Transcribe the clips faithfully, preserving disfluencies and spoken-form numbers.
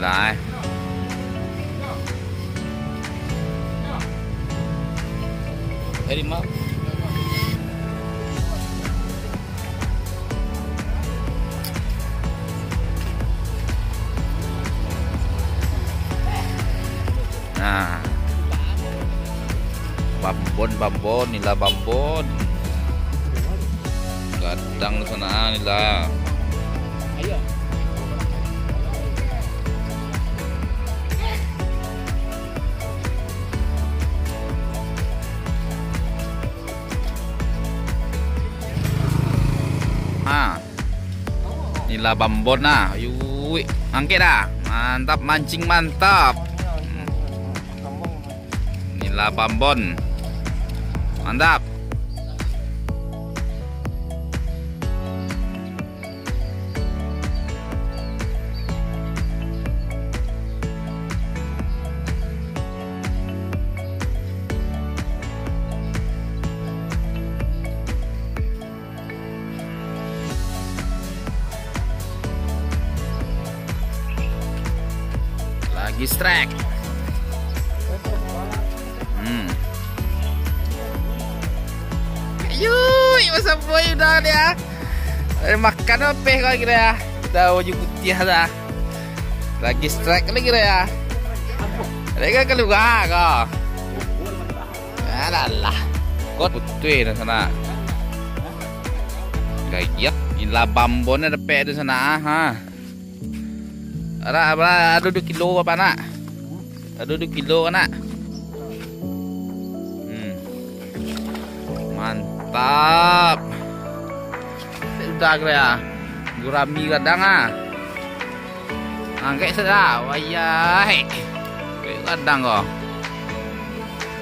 Ai. Dari ma-, Nah. Bambon, Bambon, inilah Bambon. Gadang di sana, inilah. Ha. Inilah Bambon nah. Yui. Angkek dah. Mantap, mancing mantap. Inilah Bambon. Mantap. Lagi strike. Hmm. Yui, masa boy udah dia. Eh, makan apa kau kira ya? Udah baju putih dah. Lagi strike lagi kira ya. Lagi keluar kau. Alah lah. Kot putih dah sana. Gayak. Inilah Bambon dah dapek tu sana, ha. Ada, ada, ada dua kilo apa nak? Ada dua kilo nak? Hmm. Mantap. Sudah kira ya. Gurami gadang ah. Angkek sudah, wayah. Angkek gadang ko.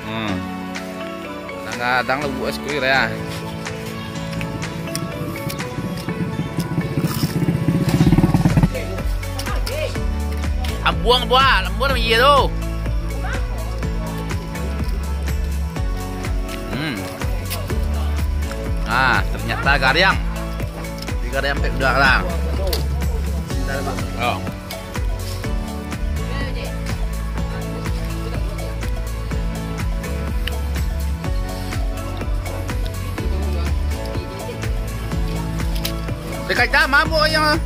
Hmm. Kadang-kadang lah buat sekali ya. Ambuang buah, lembur sama iya tu. Hmm. Ah, ternyata gariang. Di gariang pek udah lah. Oh. Dekat dah mabuk yang.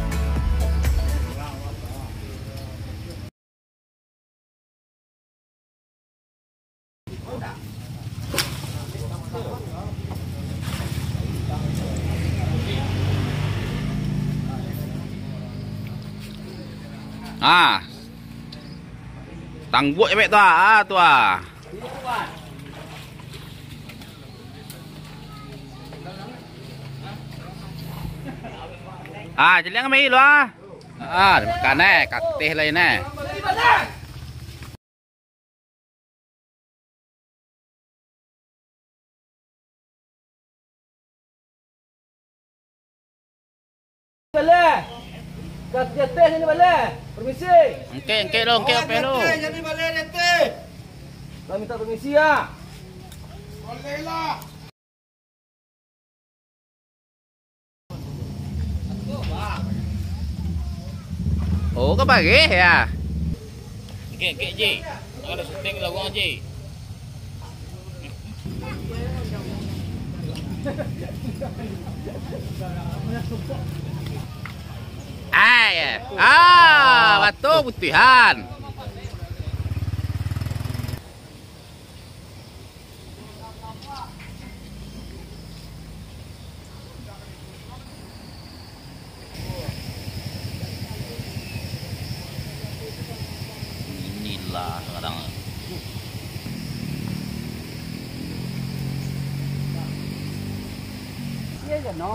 Ah. Tangguak je bek tu ah, ah, tu ah. Ah, celiang ambil lu ah. Ah, makan eh, kateh lain eh. Baleh. Kat jateh sini baleh. Permisi. Engke, engke lo, engke ape lo? Jateh sini baleh, jateh. Lah minta permisi ya. Baleh lah. Oh, ka bareh ya? Kek, kek, Ji. Ado syuting lagu, Ji. Ai, ah, batua putihan. Inilah kadang.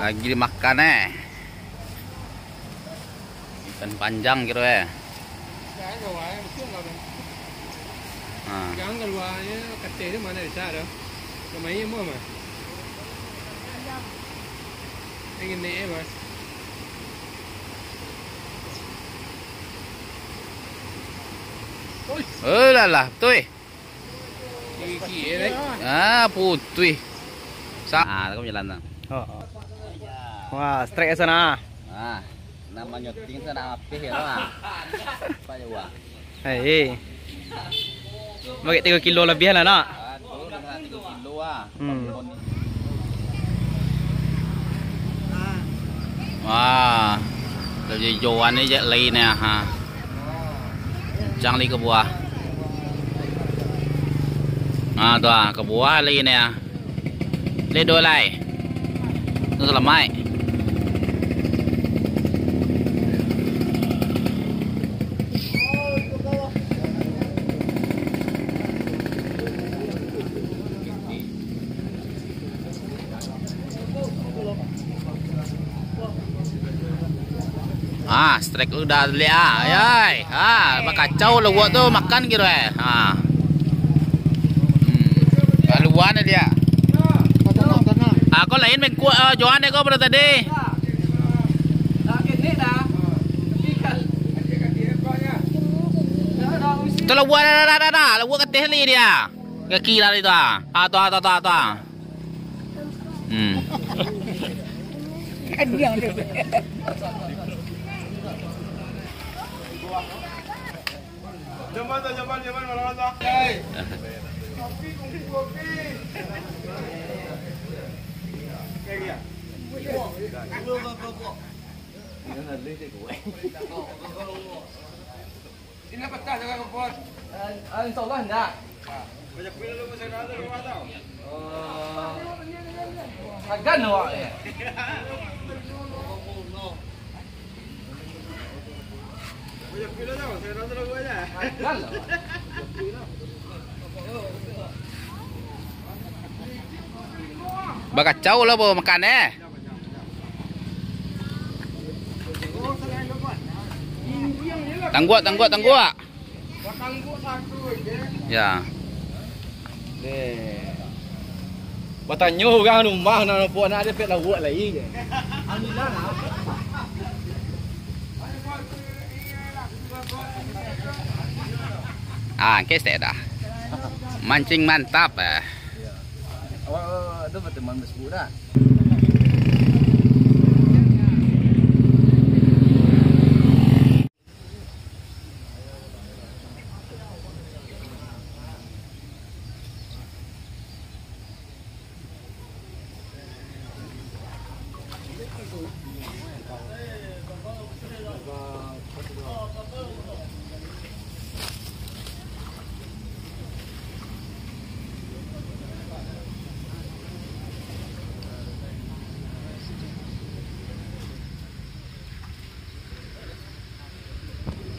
Lagi dimakan eh. Ikan panjang kiro eh. Jangan kaluarnya, kateh tu mana besar tu. Nama ini mau mah? Ingin naik eh, Mas. Oh lah lah, betul eh. Gigi eh, Rai. Ah, putih. Sa- ah, kau jalan dah. Oh. Wah, strike sana. Ah. Namonyo ting tu nak apeh yo lah. Apa yo, Wak? Hei. Bagi tigo kilo labiah lah, nak? Aduh, nak tigo kilo ah. Hmm. Wah, labiah joan ni jak lai ni, ha. Kencang lai ka buah. Ha, tu ah, ka buah lai ni, ha. Lai duo lai. Tu salamaik. Ah, strike udah lihat ah. Ayai. Ah, bakacau lah buat tu makan kiro eh. Ah. Hmm. Laluan dia. Ah, kau lain main kuat ah, Johan dek kau pada tadi. Tu lah buat dah, dah, dah, dah. Lah buat kateh ni dia. Kaki lah itu ah. Ah, tu ah, tu ah, tu ah, tu ah. Hmm. Kadiang tu. Jamban tu, jamban, jamban, malam tu. Kopi, kopi, kopi. Kayak dia. Ini patah jangan kompor. Ah, insyaallah ndak. Banyak pila lu masih ada rumah tau. Oh. Sagan awak ya. Banyak pila tau, saya rasa lagu aja. Sagan lah. Bakacau lah bawa makan eh. Tangguak, tangguak, tangguak. Ya. Eh. Batanyo urang rumah nan nampak nak ada pek lauak lai. Ah, kesek dah. Mancing mantap eh. Awak tu berteman Facebook dah.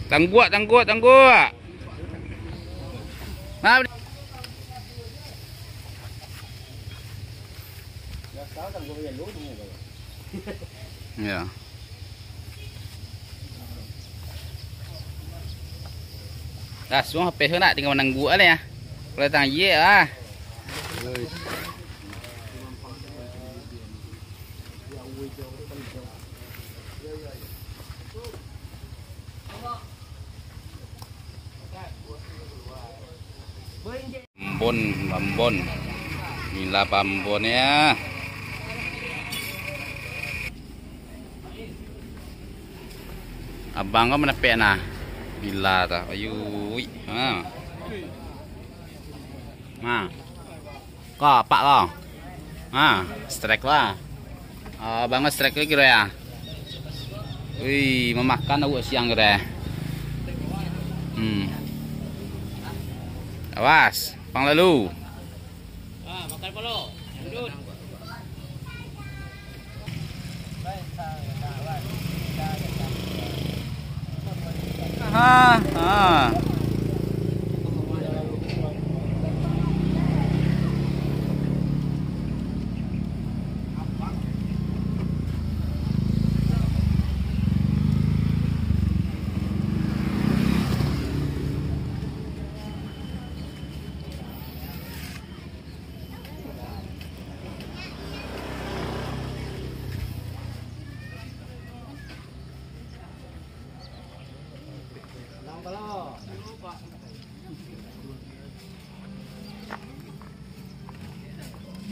Tangguak, tangguak, tangguak. Nah, ya. Dah, semua habis tu nak tinggal manangguak lah ya. Kalau datang ye lah. Ambon, Ambon. Inilah Ambon ya. Abang ko manapek nah. Bila tu. Ayui. Ha. Ha. Ko, apak ko. Ha, strike lah. Ah, banget strike lagi kiro ya. Wih, mamakan awak siang kiro ya. Hmm. Awas, pang lalu. Ah, makan palo. Lanjut. Ha, ha.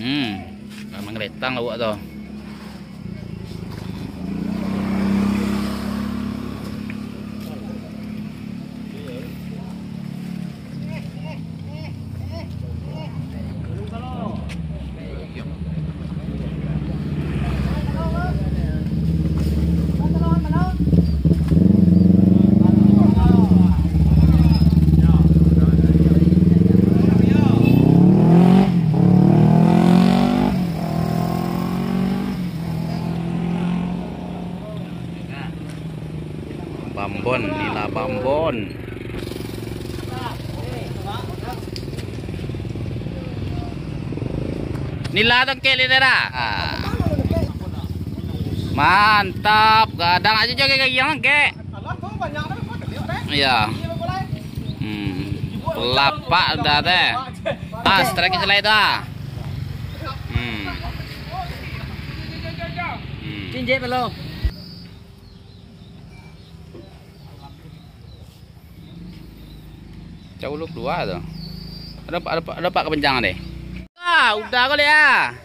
Hmm, memang letang awak tu. Nila Bambon. Nila tu kek ni dah. Ah. Mantap, gadang aja joget kayak gini, kek. Iya. Hmm. Lapak dah teh. Ah, strike selai tu ah. Hmm. Hmm. Cincin belum. Cak ulu kalua tu. Ada, ada, ada pak kepanjangan deh. Ah, udah kali ya.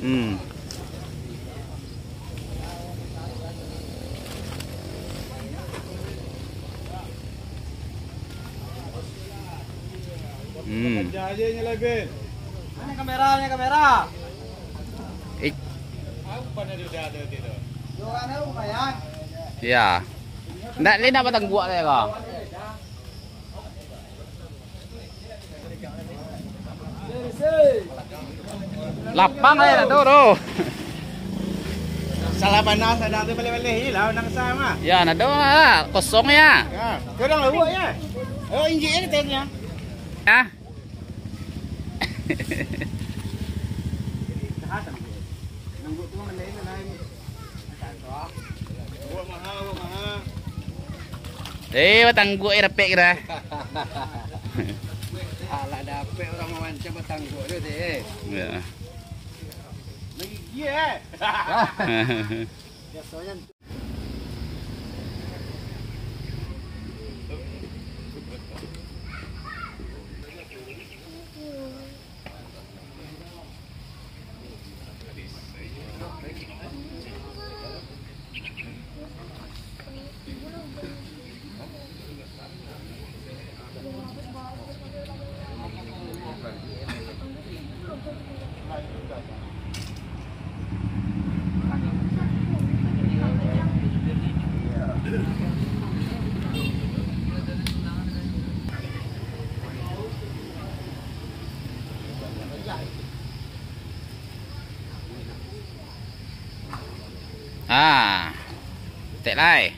Hmm. Hmm. Ini kamera, ini kamera. Ik- Ya. Ndak, ni ndak batangguak deh kau. Lapang aja tu, tu. Salah panas, ada tu balik-balik lah, nang sama. Ya, nado lah, kosong ya. Ya, kurang lauk ya. Oh, injek ni tesnya. Ah. Eh, batangguak eh, dapek kira. Alah, dapek urang mamancang batangguak tu, deh. Ya. Lagi dia, eh. Biasanya. Ah, tek lai.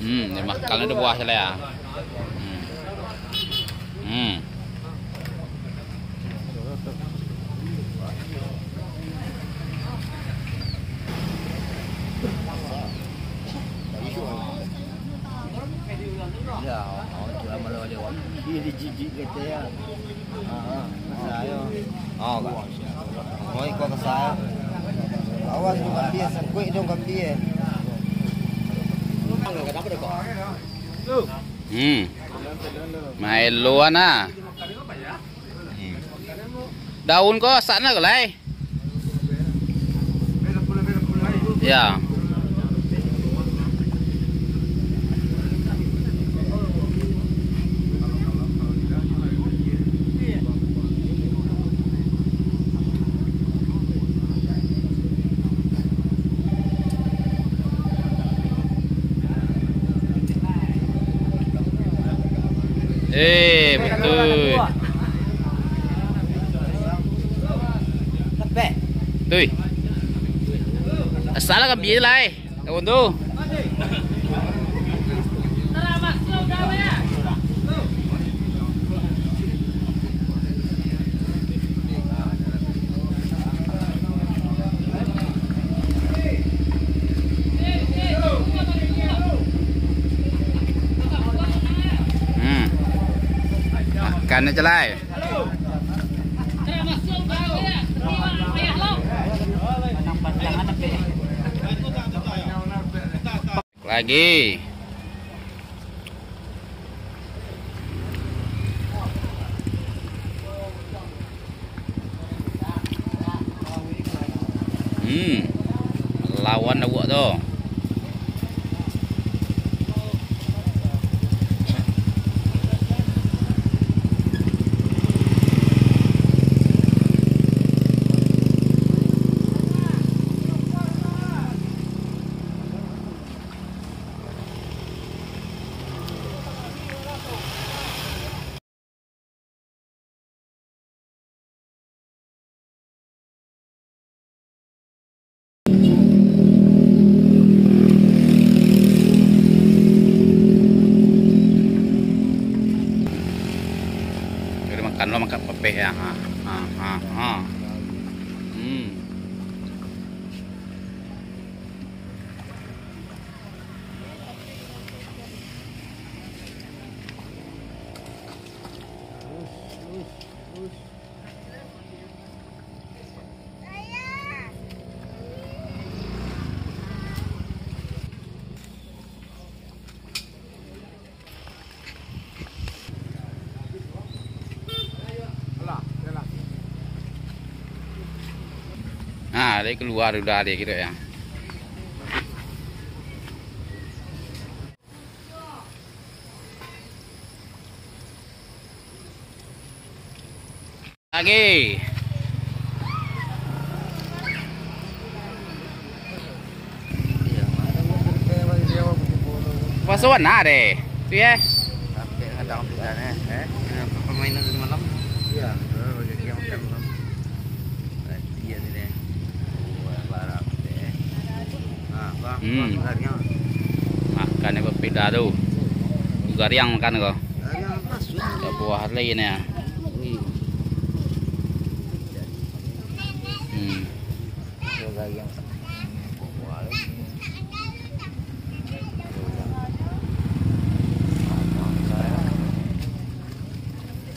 Hmm, dia makan ada buah selai ah. Hmm. Hmm. Ya, awak tu lama lawa dia, awak. Dia dijijik kata ya. Ah, ah, masa ayo. Oh, Kak. Mau ikut ke saya. Awas dong kambie, sangkuik dong kambie. Hmm. Main luan ah. Hmm. Daun ko asak na ko lai. Ya. Eh, betul. Tui. Salah kan biar lah eh. Daun tu. Hmm. Makan aja lah. Lagi. Hmm. Lawan awak tu. Peh, ha, ha, ha, ha. Hmm. Nah, dari keluar udah ada gitu ya. Lagi. Puaso bana deh. Tu ya. Sampai kadang tu kan, eh. Eh? Ya, permainan tadi malam. Iya, eh, bagi dia makan malam. Eh, iya ni deh. Wah, barang deh. Nah, bang, hmm. Bang, gariang. Makan ni berbeda tu. Gariang makan ko. Gariang masuk. Ya, buah lain ya. Hmm.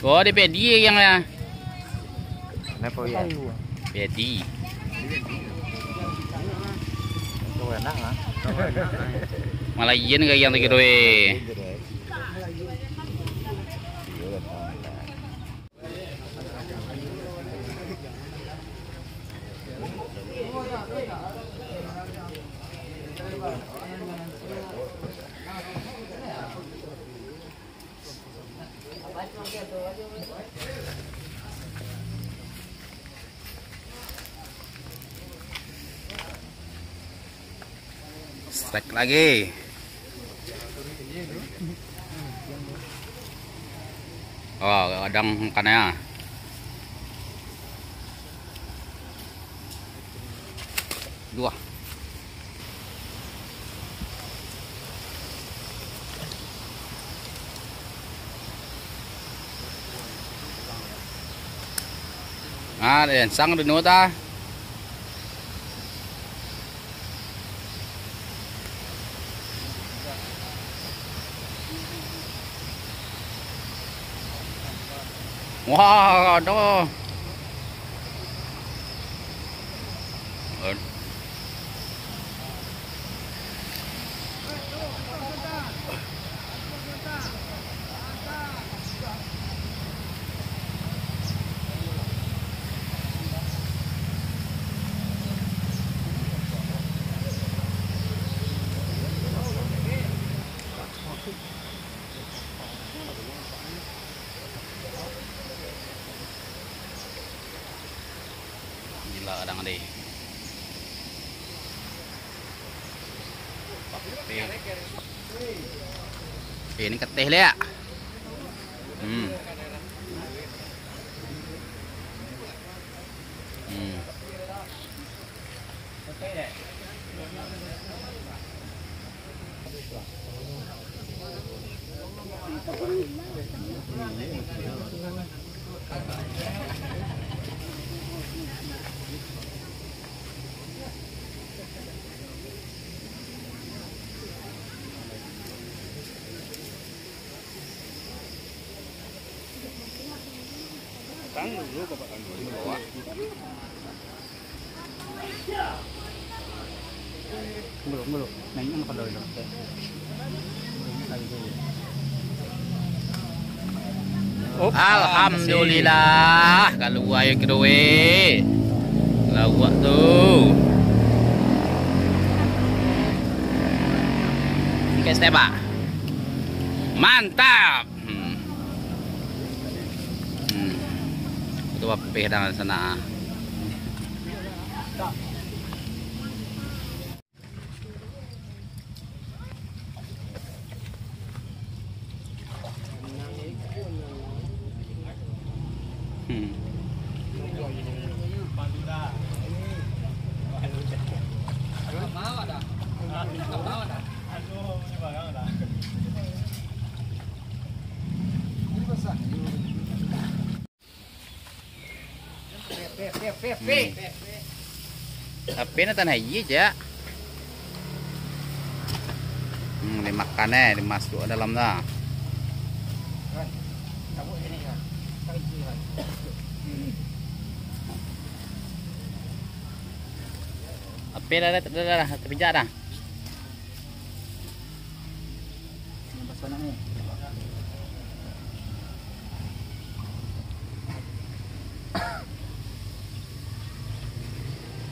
Oh, di pedi yang ya. Kenapa ya? Pedi. Itu enak lah. Malah iyan ka yang lagi doe. Strike lagi. Oh, kadang makan ya. Dua. Ah, den sang dunu ta. Wah, aduh. Gila kadang deh. Eh, ini keteh liak. Hmm. Hmm. Belum, belum. Naiknya apa dulu? Alhamdulillah, kalua yang kedua. Lawak tu. Sikit step, Pak. Mantap. Hmm. Hmm. Itu wapih dah sana. Hmm. Hmm. Tapi nak tanah iya, cak. Hmm, dimakan eh, dimasuk dalam dah. Tapi dah, dah, dah, dah, terpijak dah. Yang pas panas ni.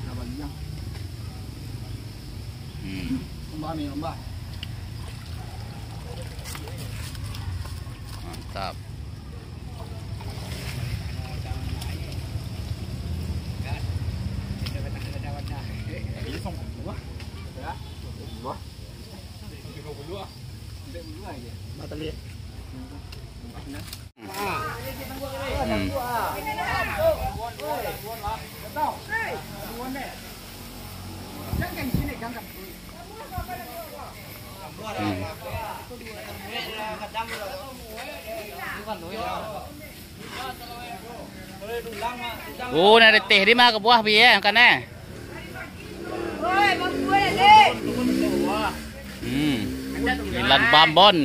Dah bagi yang. Hmm. Lembah ni, lembah. Mantap. Ini songkok buah. Ya. Buah. Hmm. Hmm. Oh, nak deteh di mah ka buah bi, eh, makan, eh. Hmm. Nila Bambon.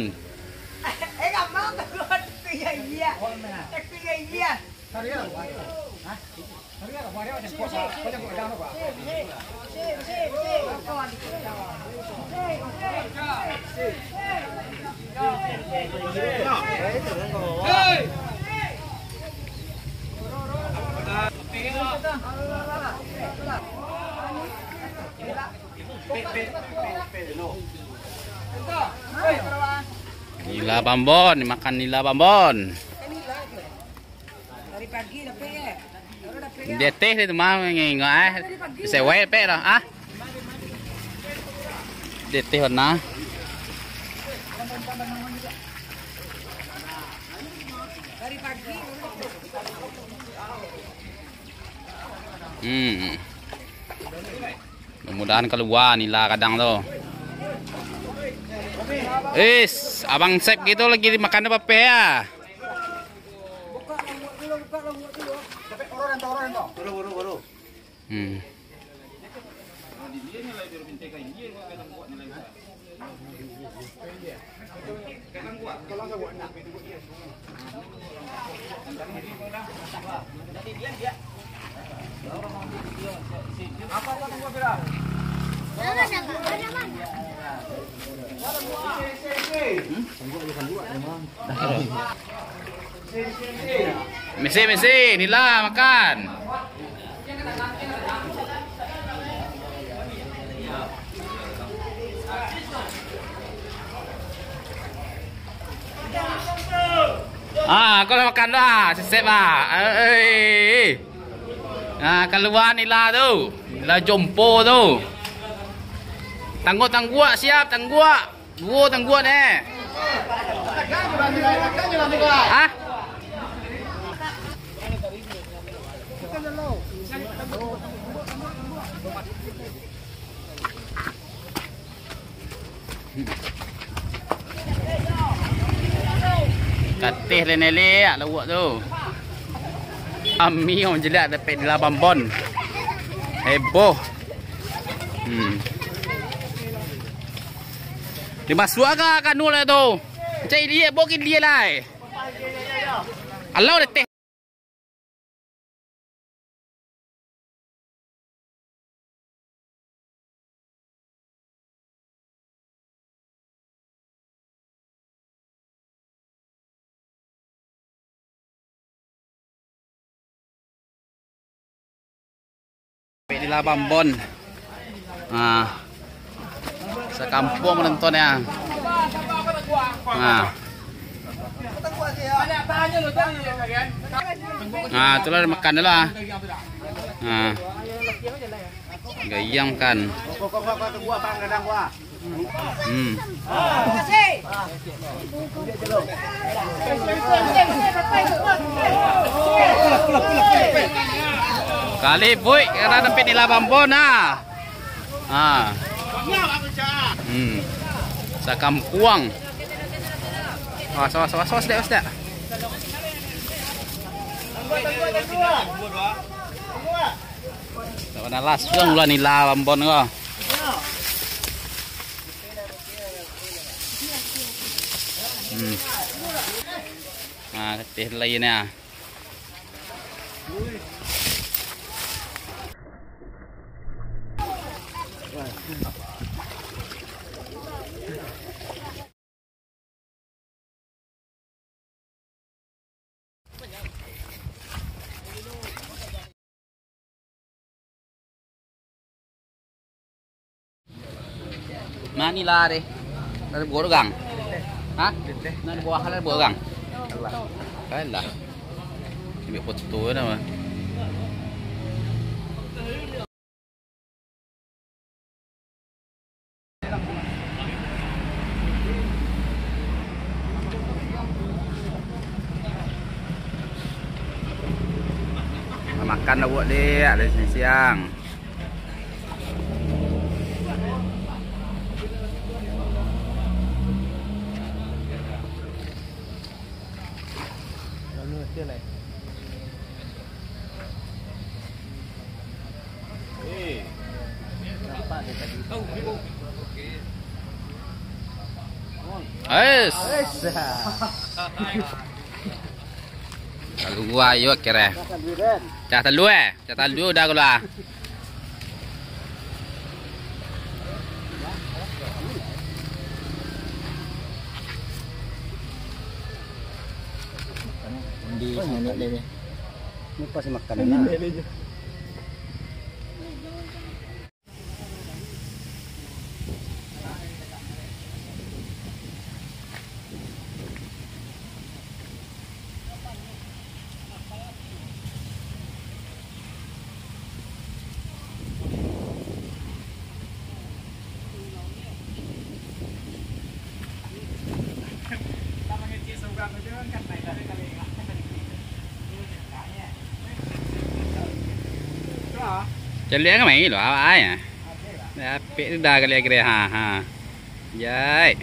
Nila Bambon, makan nila Bambon. Dari pagi dapek, eh. Baru dapek, eh. Deteh tu mah ngengok, eh. Dari pagi. Sewai dapek dah, ah. Deteh warna. Dari pagi. Hmm. Mudah-mudahan kalua nila gadang tu. Is, Abang Sep gitu lagi dimakan apa pe ya? Hmm. Misi, misi, nila makan. Ah, kau lah makan dah, sesep ah. Eh, eh, eh. Ah, kalua nila tu. Nila jompo tu. Tangguak-tangguak siap, tangguak. Duo tangguak neh. Hah? Kateh le nelek lauak tu. Ami orang jelek dapek di lapan bon. Heboh. Hmm. Dimasuak ka kanu lah tu. Cak ilia, bok ilia lai. Alau dah teh. Di lapan bon. Ah. Sakampuang manonton ya. Ah. Ah, itulah makan dulu ah. Ah. Gayang kan. Hmm. Kali buik, karena sampai di lapan bon nah. Ha. Hmm. Sakampuang. Awas, awas, awas, awas, dek, awas, dek. Tak pernah las tu lah mula nila Ambon ko. Hmm. Ah, ketih lai ni ah. Mani lah deh. Dari buah gang. Hah? Dari buah, dari buah gang. Alah. Ambil foto nama. Makan lah buat dek, ada siang. Ais. Kalua yo kere. Cah talua eh. Cah talua udah kalua. Di sana dia. Ini pasti makan. Caliak kan main lo, awak ai. Dapek tu dah kali akhirnya. Ha, ha. Jai.